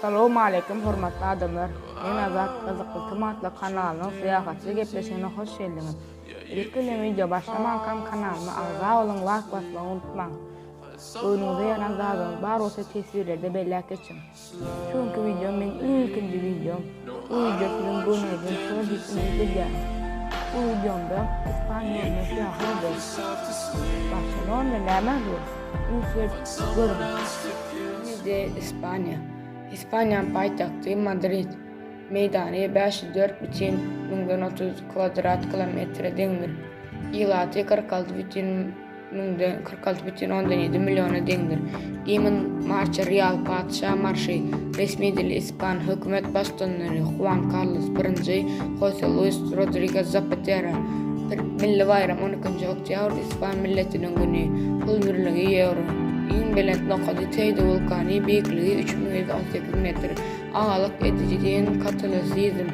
Salowmaleýkim hormatly adamlar! Men Azat Gyzykly Tm atly kanalynyň syýahatçy gepleşigine hoş geldiňiz! Ilki bilen wideo başlamankam kanalyma agza boluň laýk basmagy unutmaň! Göwnüňize ýaran zadyňyz bar bolsa teswirlerde belläp geçiň! Şu günki wideom meň ilkinji wideom. Bu wideo siziň göwnüňizden çygar diýip umyt edýärin. Bu wideomda Ispaniýa ýurduna syýahat ederis. Barselonada näme dur? Üns berip görüň. Nji Ispaniýa. Ispaniýanyň paýtagty Madrid. Meýdany 504 bütin müňden 30 kwadrat kilometre deňdir. Ilaty 46 bütin müňden 46 bütin ondan ýedi milliona deňdir. Gimn Marça Real patyşa marşy, resmi dili ispan, hökümet baştutanlary Huan Karlos I, Hose Luis Rodriges Zapatero. Milli baýram 12-nji oktýabr ispan milletiniň güni, pul birligi ýewro. Iň belent nokady Teýde wulkany, beýikligi 3118 metr. Agalyk ediji din katolisizm.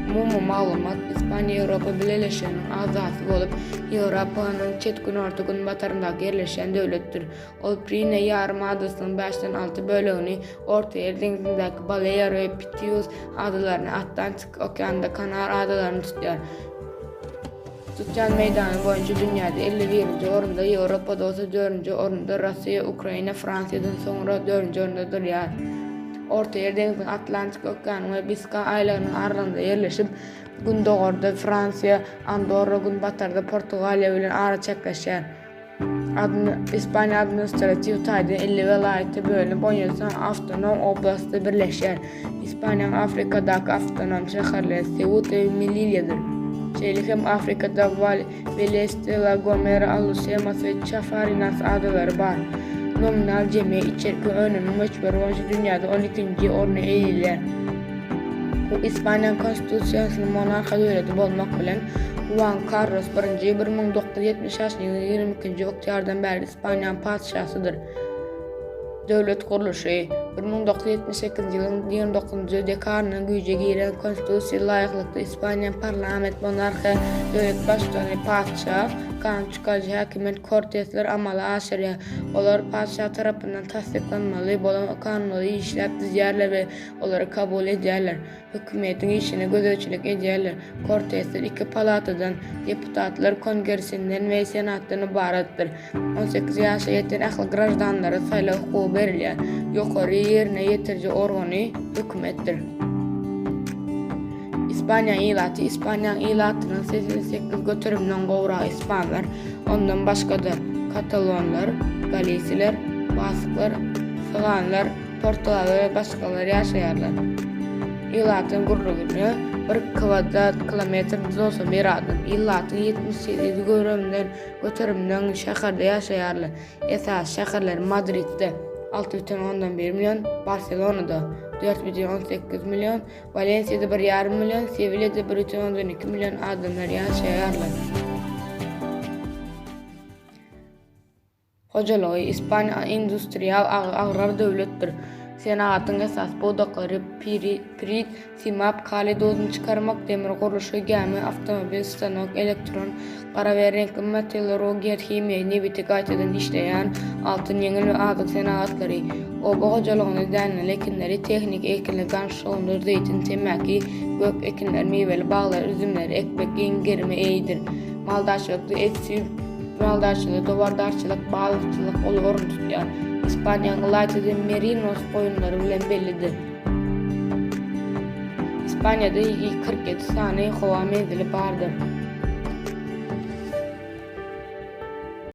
Umumy maglumat, Ispaniýa Ýewropa Bileleşiginiň agzasy bolup, Ýewropanyň çet günorta-günbataryndaky ýerleşýän döwletdir. Ol Pireneý ýarym adasynyň bäşden alty bölegini, Ortaýer deňzindäki Balear we Pitius adalaryny, Atlantik okeanynda Kanar adalaryny tutýar. Tutýan meýdany boýunça dünýäde 51-nji orunda, Ýewropada bolsa dördünji orunda, Russiýa, Ukraina, Fransiýadan soňra dördünji orunda durýar. Ortaýer deňziniň Atlantik okeanyň we Biskay aýlagynyň aralygynda ýerleşip, gündogarda Fransiýa, Andorra, günbatarda Portugaliýa bilen araçäkleşýär. Ispaniýa administratiw taýdan 50 welaýata bölünip, 17 sany awtonom oblastda birleşýär. Ispaniýanyň Afrikadaky awtonom şäherleri Seuta we Melilýadyr. Şeýle hem Afrikada Weleste, La Gomera, Alusemas we Çafarinas adalary bar. Nominal jemi içerki önümiň möçberi boýunça dünýäde 12-nji orny eýeleýär. Bu Ispaniýanyň konstitusiýasynyň monarhiýa döwleti bolmak bilen, Huan Karlos I 1976-njy ýylyň 22-nji oktýabrdan bäri Ispaniýanyň patyşasydyr. Döwlet gurluşy 1978-nji ýylyň 29-njy dekabrynda güýje giren Konstitusiýa laýyklykda Ispaniýanyň parlament monarhiýa döwlet baştutany patyşa, kanun çykaryjy häkimiýet kortesler amala aşyrýar. Olar patyşa tarapyndan tassyklanmaly bolan kanunlary işläp düzýärler we Olary kabul edýärler, hökümetiň işine gözegçilik edýärler. Kortesler iki palatadan, deputatlar kongersinden we senatdan ybaratdyr. 18 ýaşa ýeten ähli graždanlara saýlaw hukugy berilýär. Ýokary ýerine ýetiriji organy hökümetdir. Ispaniýanyň ilaty Ispaniýanyň ilatynyň 88 göterimden gowragy ispanlar, ondan başga-da katalonlar, galisiler, basklar, syganlar, Portugallar we başgalar ýaşaýarlar. Ilatyň gürrüňine bir kwadrat kilometr 91 adam, ilatyň 78 göwrümden göterimden şäherde ýaşaýarlar. Esasy şäherleri Madridde, 6,1 million, Barselonada, 4,18 million, Walensiýada bir ýarym million, Sewilýada 1,2 million adamlar ýaşaýarlar. Hojalygy, Ispaniýa industrial agrar döwletdir. Senagatyň esasy pudaklary pirit, simap, kaliý duzuny çykarmak, demir gurluşygy, gämi, awtomobil, stanok, elektron, gara we reňkli metallurgiýa, himiýa, nebiti gaýtadan işleýän, altyn, ýeňil we azyk senagatlary. Oba hojalygynda däneli ekinleri, tehniki ekinler, gamyş, şugundyr, zeýtun, temmäki, gök ekinler, miweli baglar, üzümleri ekmek giň gerime eýedir. Maldarçylykda et-süýt Maldarçylyk, dowardarçylyk, balykçylyk uly orun tutýar. Ispaniýanyň ylaýta-da merinos goýunlary bilen bellidir. Ispaniýada 47 sany howa menzili bardyr.